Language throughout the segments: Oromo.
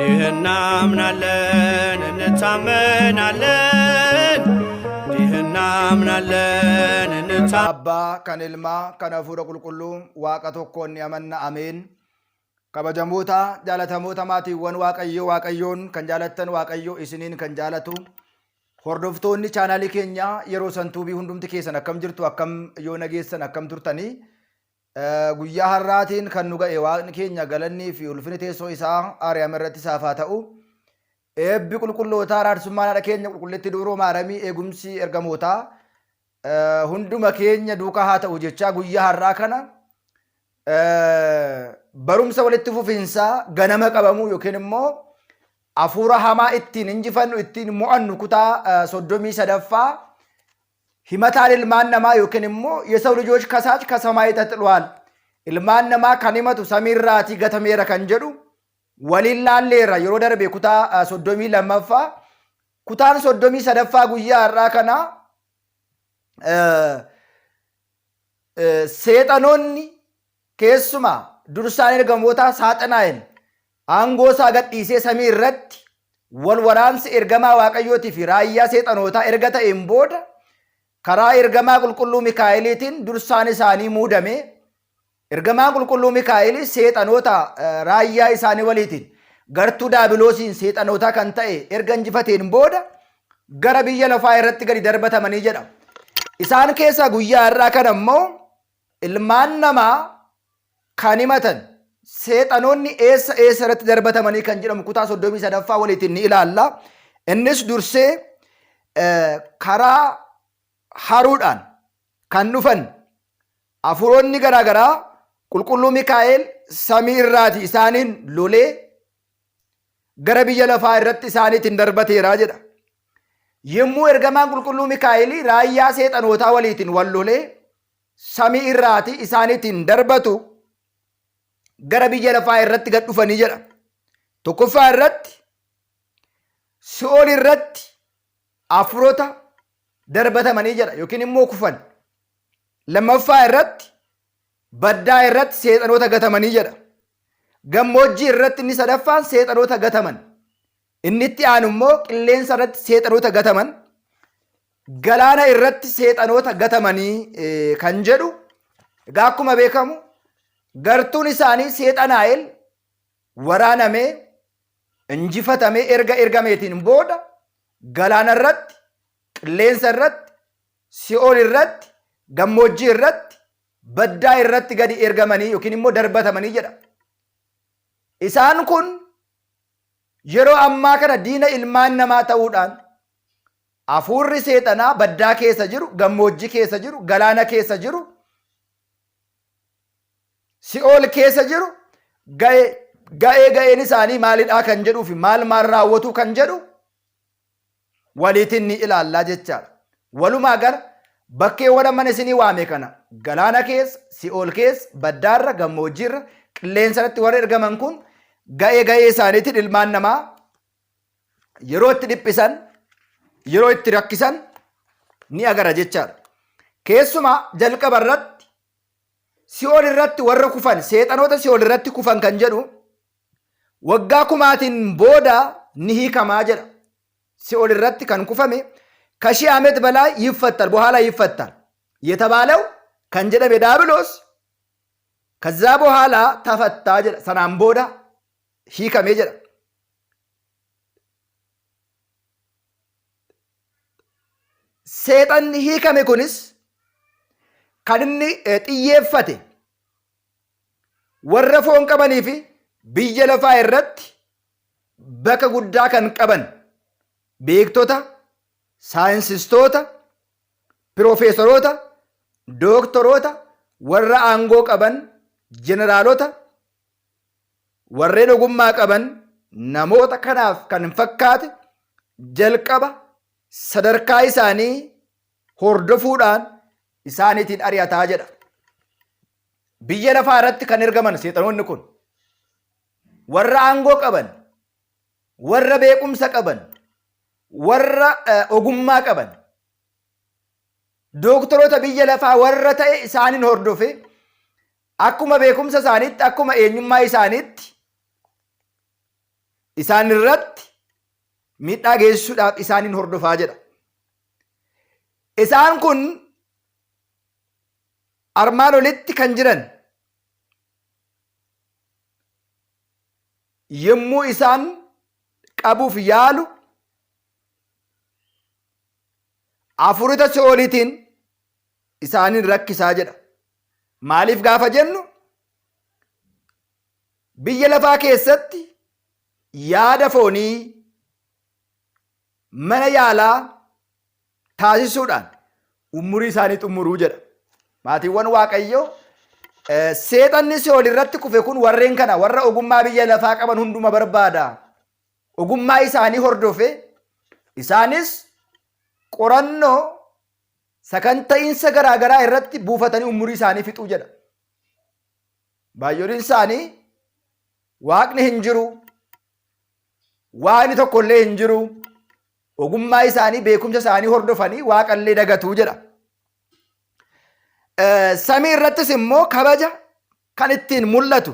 እንዲህ እናምናለን እንታመናለን እንዲህ እናምናለን እንታ Abbaa kan Ilmaa kan Hafuura Qulqulluu Waaqa tokkoon ni amanna ameen. Kabajamoota jaalatamoota maatiiwwan Waaqayyoo Waaqayyoon kan jaalattan Waaqayyoo isiniin kan jaalatu hordoftoonni chaanaalii keenyaa yeroo santuubii hundumti keessan akkam jirtu akkam yoo nageessan akkam turtanii guyyaa har'aatiin kan nu ga'e Waaqni keenya galannii fi ulfini teessoo isaa Aariyaam irratti isaaf haa ta'u. Eebbi qulqullootaa araarsummaan haadha keenya qulqulleetti dubroo maaramii eegumsi ergamootaa hunduma keenya duukaa haa ta'u jechaa guyyaa har'aa kana barumsa walitti fufiinsaa ganama qabamuu yookiin immoo hafuura hamaa ittiin injifannu ittiin mo'annu kutaa 33ffaa himataan ilmaan namaa yookiin immoo የሰው ልጆች ከሳች ከሰማይ ተጥሏል ilmaan namaa kan himatu samiirraatii gatameera kan jedhu waliin laalleerra yeroo darbe kutaa 32ffaa kutaan 33ffaa guyyaa har'aa kana seexanoonni keessumaa dursaan ergamoota saaxanaa'el aangoo isaa gadhiisee samii irratti wal waraansi ergamaa waaqayyootii fi raayyaa seexanootaa erga ta'een booda karaa ergamaa qulqulluu Mikaa'eliitiin dursaan isaanii muudame. Ergamaan qulqulluu Mikaa'el seexanoota raayyaa isaanii waliitiin gartuu daabiloosiin seexanootaa kan ta'e erga injifateen booda gara biyya lafaa irratti gadi darbatamanii jedha. Isaan keessaa guyyaa har'aa kana immoo ilmaan namaa kan himatan seexanoonni eessa eessa irratti darbatamanii kan jedhamu kutaa 33ffaa waliitiin ni ilaalla. Innis dursee karaa haruudhaan kan dhufan hafuuronni garaagaraa qulqulluu Mikaa'el samii irraati isaaniin lolee gara biyya lafaa irratti isaaniitiin darbateera jedha. Yommuu ergamaan qulqulluu Mikaa'el raayyaa seexanootaa waliitiin wal lolee samii irraati isaaniitiin darbatu gara biyya lafaa irratti gad dhufanii jedha. Tokkoffaa irratti si'ool irratti hafuurota darbatamanii jedha yookiin immoo kufan. Lammaffaa irratti baddaa irratti seexanoota gatamanii jedha. Gammoojjii irratti inni sadaffaan seexanoota gataman. Inni itti aanu immoo qilleensa irratti seexanoota gataman. Galaana irratti seexanoota gatamanii kan jedhu. Egaa akkuma beekamu gartuun isaanii seexanaa'el waraanamee injifatamee erga ergameetiin booda galaana irratti, qilleensa irratti, si'ool irratti, gammoojjii irratti, baddaa irratti gadi ergamanii yookiin immoo darbatamanii jedha. Isaan kun yeroo ammaa kana diina ilmaan namaa ta'uudhaan hafuurri seexanaa baddaa keessa jiru, gammoojjii keessa jiru, galaana keessa jiru, si'ool keessa jiru ga'ee ga'een isaanii maalidhaa kan jedhuu fi maal maal raawwatu kan jedhu waliitiin ni ilaallaa jechaadha. Walumaa gala bakkeewwan amma isinii waame kana galaana keessa, si'ool keessa, baddaarra, gammoojjiirra, qilleensa irratti warri ergaman kun ga'ee ga'ee isaaniitiin ilmaan namaa yeroo itti dhiphisan, yeroo itti rakkisan ni agara jechaadha. Keessumaa jalqaba irratti si'ool irratti warra kufan, seexanoota si'ool irratti kufan kan jedhu waggaa kumaatiin booda ni hiikamaa jedha. Si'ool irratti kan kufame ከሺህ ዓመት በላይ ይፈታል፣ በኋላ ይፈታል የተባለው kan jedhame ዳብሎስ ከዛ በኋላ ተፈታ jedha. Sanaan booda hiikame jedha. Seexanni hiikame kunis kan inni xiyyeeffate warra foon qabanii fi biyya lafaa irratti bakka guddaa kan qaban beektota, saayinsistoota, piroofeesoroota, dooktoroota, warra aangoo qaban, jeneraalota, warreen ogummaa qaban namoota kanaaf kan hin fakkaate jalqaba sadarkaa isaanii hordofuudhaan isaaniitiin ari'ataa jedha. Biyya lafaa irratti kan ergaman seexanoonni kun warra aangoo qaban, warra beekumsa qaban, warra ogummaa qaban, dooktoroota biyya lafaa warra ta'e isaaniin hordofe akkuma beekumsa isaaniitti, akkuma eenyummaa isaaniitti isaan irratti miidhaa geessisuudhaaf isaaniin hordofaa jedha. Isaan kun armaan olitti kan jiran yommuu isaan qabuuf yaalu hafuurota si'ooliitiin isaaniin rakkisaa jedha. Maaliif gaafa jennu biyya lafaa keessatti yaada foonii mana yaalaa taasisuudhaan umurii isaanii xumuruu jedha. Maatiiwwan Waaqayyoo, seexanni si'ool irratti kufe kun warreen kana warra ogummaa biyya lafaa qaban hunduma barbaada. Ogummaa isaanii hordofe, isaanis qorannoo sakanta'iinsa garaagaraa irratti buufatanii umurii isaanii fixuu jedha. Baay'ooliin isaanii waaqni hin jiru, waaqni tokkollee hin jiru, ogummaa isaanii beekumsa isaanii hordofanii waaqallee dagatuu jedha. Samii irrattis immoo kabaja kan ittiin mul'atu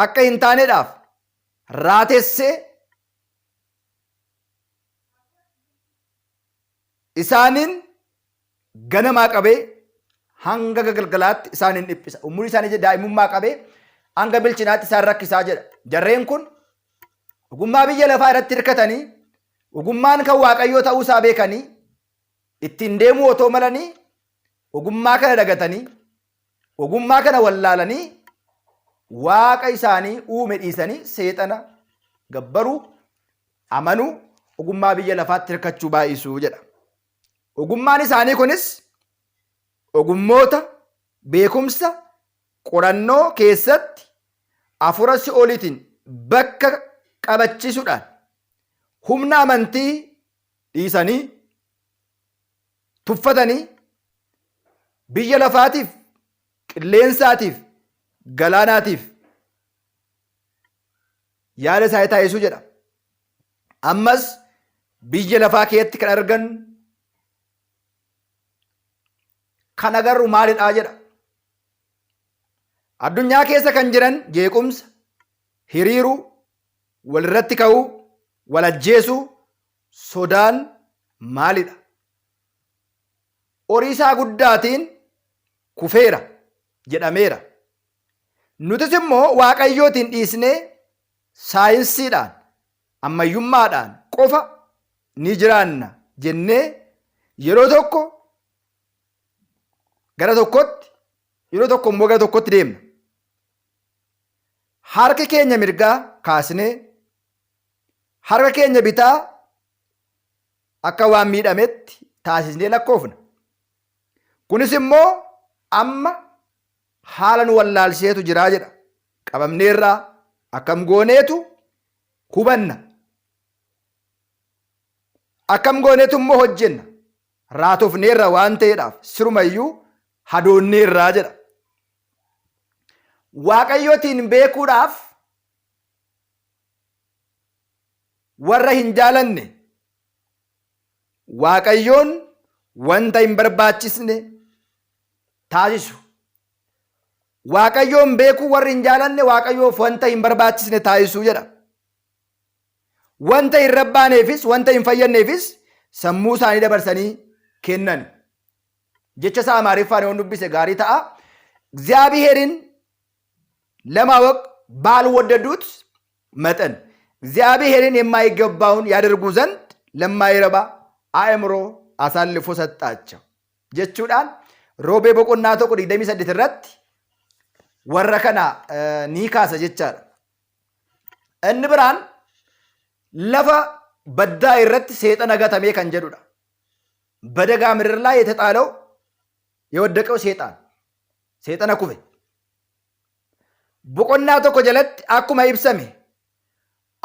akka hin taaneedhaaf raatessee isaaniin ganamaa qabee hanga galgalaatti isaaniin dhiphisa. Umurii isaanii daa'imummaa qabee hanga bilchinaatti isaan rakkisaa jedha. Jarreen kun ogummaa biyya lafaa irratti hirkatanii, ogummaan kan Waaqayyoo ta'uu isaa beekanii ittiin deemuu otoo malanii, ogummaa kana dagatanii, ogummaa kana wallaalanii, waaqa isaanii uume dhiisanii seexana gabbaruu, amanuu, ogummaa biyya lafaatti hirkachuu baay'isuu jedha. Ogummaan isaanii kunis ogummoota beekumsa qorannoo keessatti hafuura si'ooliitiin bakka qabachiisuudhaan humna amantii dhiisanii tuffatanii biyya lafaatiif, qilleensaatiif, galaanaatiif yaada isaanii taasisuu jedha. Ammas biyya lafaa keessatti kan argan kan agarru maalidhaa jedha. Addunyaa keessa kan jiran jeequmsa, hiriiruu, walirratti ka'uu, wal ajjeesuu, sodaan maalidha? Horii isaa guddaatiin kufeera jedhameera. Nutis immoo Waaqayyootiin dhiisnee saayinsiidhaan, ammayyummaadhaan qofa ni jiraanna jennee yeroo tokko gara tokkotti, yeroo tokko immoo gara tokkotti deemna. Harki keenya mirgaa kaasnee harka keenya bitaa akka waan miidhametti taasisnee lakkoofna. Kunis immoo amma haala nu wallaalchiseetu jiraa jedha. Qabamneerraa akkam gooneetu hubanna. Akkam gooneetu immoo hojjenna. Raatofneerra waan ta'eedhaaf sirumayyuu hadoonneerraa jedha. Waaqayyootiin beekuudhaaf warra hin jaalanne, Waaqayyoon wanta hin barbaachisne taasisu. Waaqayyoon beekuu warri hin jaalanne Waaqayyoof wanta hin barbaachisne taasisuu jedha. Wanta hin rabbaaneefis wanta hin fayyadneefis sammuu isaanii dabarsanii kennan. Jecha isaa Amaariffaan yoon dubbise gaarii ta'a. እግዚአብሔርን ለማወቅ ባልወደዱት መጠን እግዚአብሔርን የማይገባውን ያደርጉ ዘንድ ለማይረባ አእምሮ አሳልፎ ሰጣቸው jechuudhaan Roobee boqonnaa 1:28 irratti warra kana ni kaasa jechaadha. Inni biraan lafa baddaa irratti seexana gatamee kan jedhudha. በደጋ ምድር ላይ የተጣለው የወደቀው ሴጣን seexana kufe. Boqonnaa 1 jalatti akkuma ibsame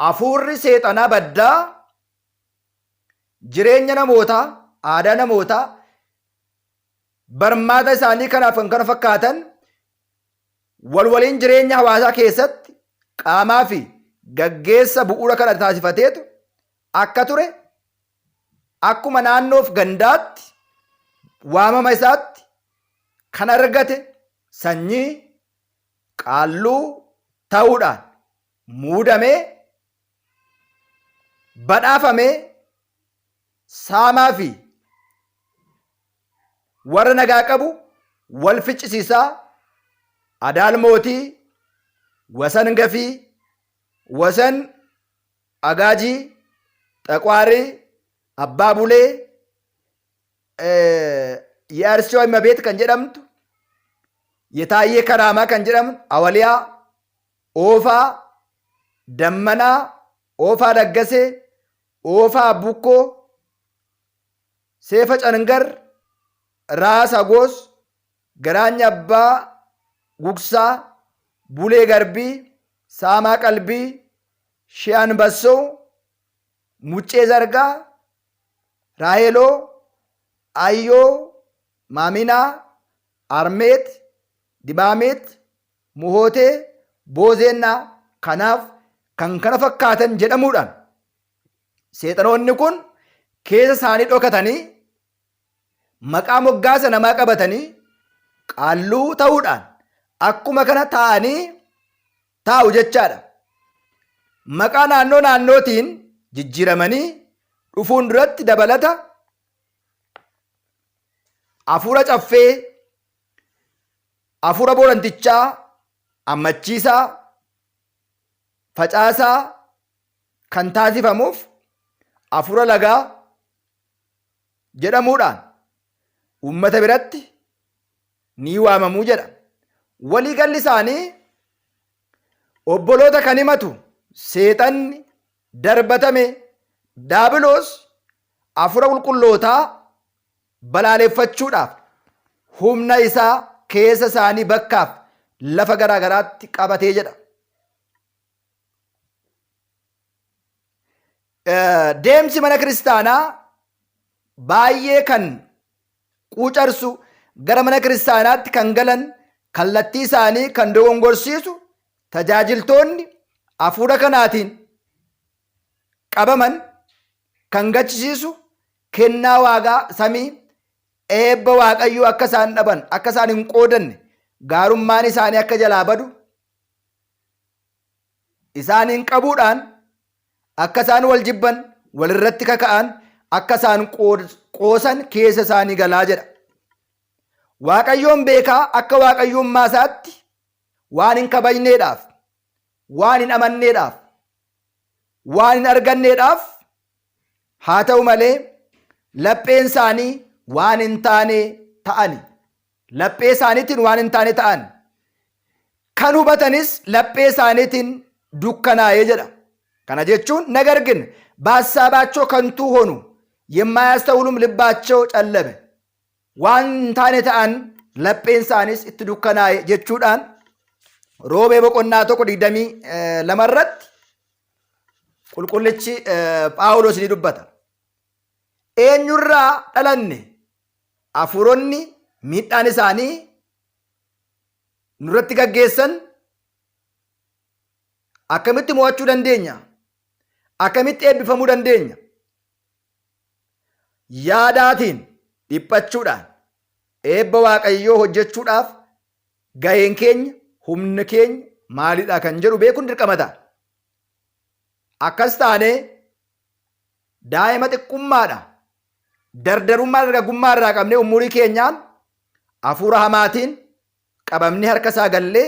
hafuurri seexanaa baddaa jireenya namootaa, aadaa namootaa, barmaata isaanii kanaaf kan kana fakkaatan wal waliin jireenya hawaasaa keessatti qaamaa fi gaggeessa bu'uura kana taasifateetu akka ture, akkuma naannoof gandaatti waamama isaatti kan argate sanyii qaalluu ta'uudhaan muudamee badhaafamee saamaa fi warra nagaa qabu wal ficcisiisaa Adaal Mootii, Wasan Gafii, Wasan Agaajii, Xaqwaarii, Abbaa Bulee, Ye'arsiyoo Immabeet kan jedhamtu, Yetaayyee Karaamaa kan jedhamtu, Awaliyaa, Oofaa, Dammanaa, Oofaa Laggasee, Oofaa Abbukkoo, Seefa Cangar, Raas Hagoos, Garaany Abbaa Gugsaa, Bulee Garbii, Saamaa Qalbii, Shi'an Bassoo, Muccee Zargaa, Raaheloo, Ayyoo, Maaminaa, Armeet, Dibaameet, Muhootee, Boozeennaa kanaaf kan kana fakkaatan jedhamuudhaan seexanoonni kun keessa isaanii dhokatanii maqaa moggaasa namaa qabatanii qaalluu ta'uudhaan akkuma kana taa'anii taa'u jechaadha. Maqaa naannoo naannootiin jijjiiramanii dhufuun duratti dabalata hafuura caffee, hafuura boorantichaa, ammachiisaa, facaasaa kan taasifamuuf hafuura lagaa jedhamuudhaan uummata biratti ni waamamuu jedha. Waliigalli isaanii obboloota kan himatu seexanni darbatame daabiloos hafuura qulqullootaa balaaleffachuudhaaf humna isaa keessa isaanii bakkaaf lafa garaa garaatti qabatee jedha. Deemsi mana kiristaanaa baay'ee kan quucarsu gara mana kiristaanaatti kan galan kallattii isaanii kan dogongorsiisu tajaajiltoonni hafuura kanaatiin qabaman kan gachisiisu kennaa waaqaa samii eebba waaqayyoo akka isaan dhaban akka isaan hin qoodanne gaarummaan isaanii akka jalaa badu isaaniin qabuudhaan akka isaan wal jibban walirratti kaka'an akka isaan qoosan keessa isaanii galaa jedha. Waaqayyoon beekaa akka waaqayyummaa isaatti waan hin kabajneedhaaf, waan hin amanneedhaaf, waan hin arganneedhaaf haa ta'u malee lapheen isaanii waan hin taane ta'ani. Laphee isaaniitiin waan hin taane ta'an. Kan hubatanis laphee isaaniitiin dukkanaa'ee jedha. Kana jechuun ነገር ግን በሀሳባቸው ከንቱ ሆኑ፣ የማያስተውሉም ልባቸው ጨለመ። Waan hin taane ta'an lapheen isaaniis itti dukkanaa'e jechuudhaan Roomee boqonnaa 1:22 irratti qulqullichi Phaawulos ni dubbata. Eenyurraa dhalanne hafuuronni miidhaan isaanii nurratti gaggeessan akkamitti mo'achuu dandeenya? Akkamitti eebbifamuu dandeenya? Yaadaatiin dhiphachuudhaan eebba waaqayyoo hojjechuudhaaf gaheen keenya humni keenya maalidha kan jedhu beekuun dirqama ta'a. Akkas taanee daa'ima xiqqummaadha. Dardarummaa dargaggummaa irraa qabnee umurii keenyaan hafuura hamaatiin qabamnee harka isaa gallee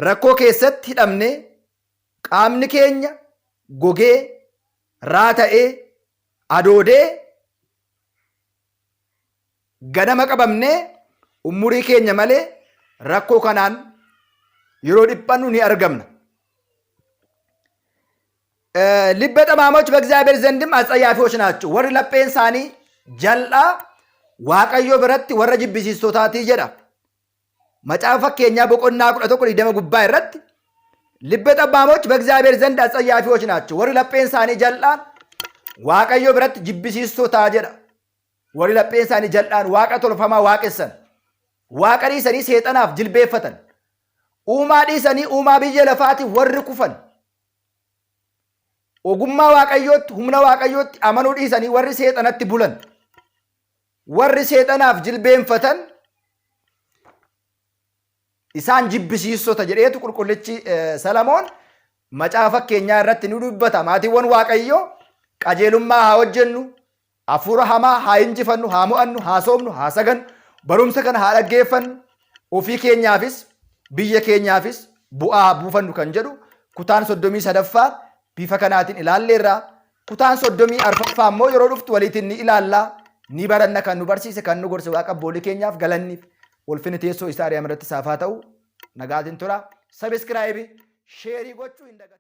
rakkoo keessatti hidhamnee qaamni keenya gogee raata'ee adoodee ganama qabamnee umurii keenya malee rakkoo kanaan yeroo dhiphannu ni argamna. ልበ ጠማሞች በእግዚአብሔር ዘንድም አጸያፊዎች ናቸው። Warri lapheen isaanii jal'aa Waaqayyo biratti warra jibbisiistotaatii jedha. Macaafa Fakkeenyaa boqonnaa 11:20 gubbaa irratti ልበ ጠማሞች በእግዚአብሔር ዘንድ አጸያፊዎች ናቸው። Warri lapheen isaanii jal'aan Waaqayyo biratti jibbisiistotaa jedha. Warri lapheen isaanii jal'aan waaqa tolfamaa waaqessan. Waaqa dhiisanii seexanaaf jilbeeffatan. Uumaa dhiisanii uumaa biyya lafaatiif warri kufan. Ogummaa Waaqayyootti humna Waaqayyootti amanuu dhiisanii warri seexanatti bulan. Warri seexanaaf jilbeenfatan isaan jibbisiistota jedheetu qulqullichi Salamoon Macaafa Fakkeenyaa irratti ni dubbata. Maatiiwwan Waaqayyoo, qajeelummaa haa hojjennu, hafuura hamaa haa injifannu, haa mo'annu, haa soomnu, haa sagannu, barumsa kana haa dhaggeeffannu, ofii keenyaafis biyya keenyaafis bu'aa haa buufannu kan jedhu kutaan 33ffaa bifa kanaatiin ilaalleerra. Kutaan 34ffaa immoo yeroo dhuftu waliitiin ni ilaalla, ni baranna. Kan nu barsiise, kan nu gorse Waaqa abboolii keenyaaf galanniif ulfinni teessoo isaa ari'ama irratti isaaf haa ta'u. Nagaatiin tura. Subscribe, share gochuu hin dagatinaa.